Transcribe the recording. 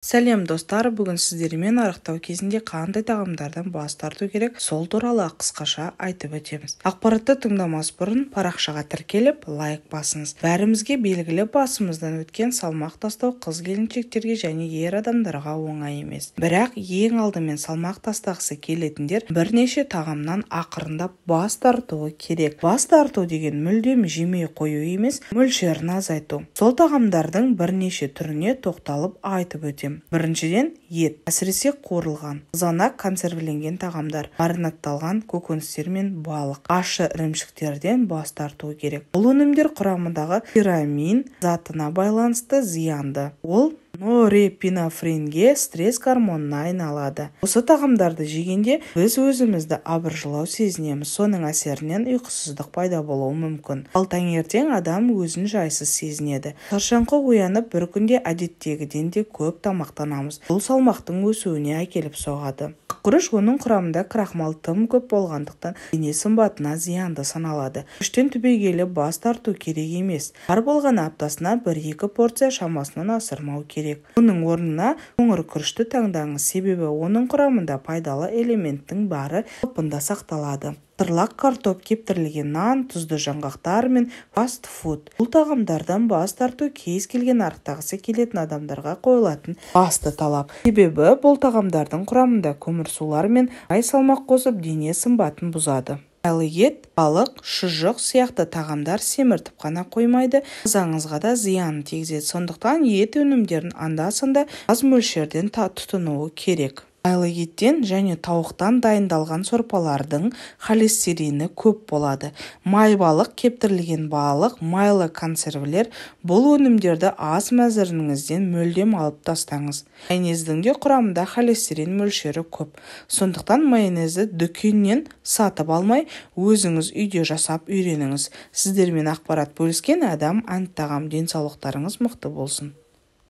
Сәлем, достар! Бүгін сіздермен арықтау кезінде қандай тағамдардан бас тарту керек, сол туралы қысқаша айтып өтеміз. Ақпаратты тыңдамас бұрын парақшаға тіркеліп, лайк басыңыз. Бәрімізге белгілі, басымыздан өткен салмақ тастау қыз-келіншектерге және ер адамдарға оңай емес. Бірақ ең алдымен салмақ тастағысы келетіндер бірнеше тағамнан ақырындап бас тартуы керек. Бас тарту деген мүлдем жемей қою емес, мөлшерін азайту. Сол тағамдардың бірнеше түріне тоқталып айтып өтемін. Біріншіден, ет, әсіресе қуырылған, қызанақ, консервіленген тағамдар, маринадталған көкөністер мен балық, ащы ірімшіктерден бас тарту керек. Бұл өнімдер құрамындағы тирамин затына байланысты зиянды. Ол норепинефринге, стресс гормонына айналады. Осы тағамдарды жегенде біз өзімізді абыржылау сезінеміз. Соның әсерінен ұйқысыздық пайда болуы мүмкін. Ал таңертең адам өзін жайсыз сезінеді. Шаршаңқы оянып, бір күнде әдеттегіден де көп тамақтанамыз. Бұл салмақтың өсуіне әкеліп соғады. Күріш: оның құрамында крахмал тым көп болғандықтан, дене сымбатына зиянды саналады. Күріштен түбегейлі бас тарту керек емес. Бар болғаны аптасына бір-екі порция шамасынан асырмау керек. Оның орнына қоңыр күрішті таңдаңыз, себебі оның құрамында пайдалы элементтің бары қалпында сақталады. Тырлақ картоп, кептірілген нан, тұзды жаңғақтар мен фастфуд. Бұл тағамдардан бас тарту кез келген арықтағысы келетін адамдарға қойылатын басты талап. Себебі бұл тағамдардың құрамында көмірсулар мен май салмақ қосып, дене сымбатын бұзады. Майлы ет, балық, шұжық сияқты тағамдар семіртіп қана қоймайды, ағзаңызға да зиянын тигізеді. Сондықтан ет өнімдерін анда-санда аз мөлшерден тұтынуы керек. Майлы еттен және тауықтан дайындалған сорпалардың холестерині көп болады. Май балық, кептірілген балық, майлы консервілер – бұл өнімдерді ас мәзіріңізден мүлдем алып тастаңыз. Майонездің де құрамында холестерин мөлшері көп. Сондықтан майонезді дүкеннен сатып алмай, өзіңіз үйде жасап үйреніңіз. Сіздермен ақпарат бөліскен Адам Әнтағам. Денсаулықтарыңыз мықты болсын!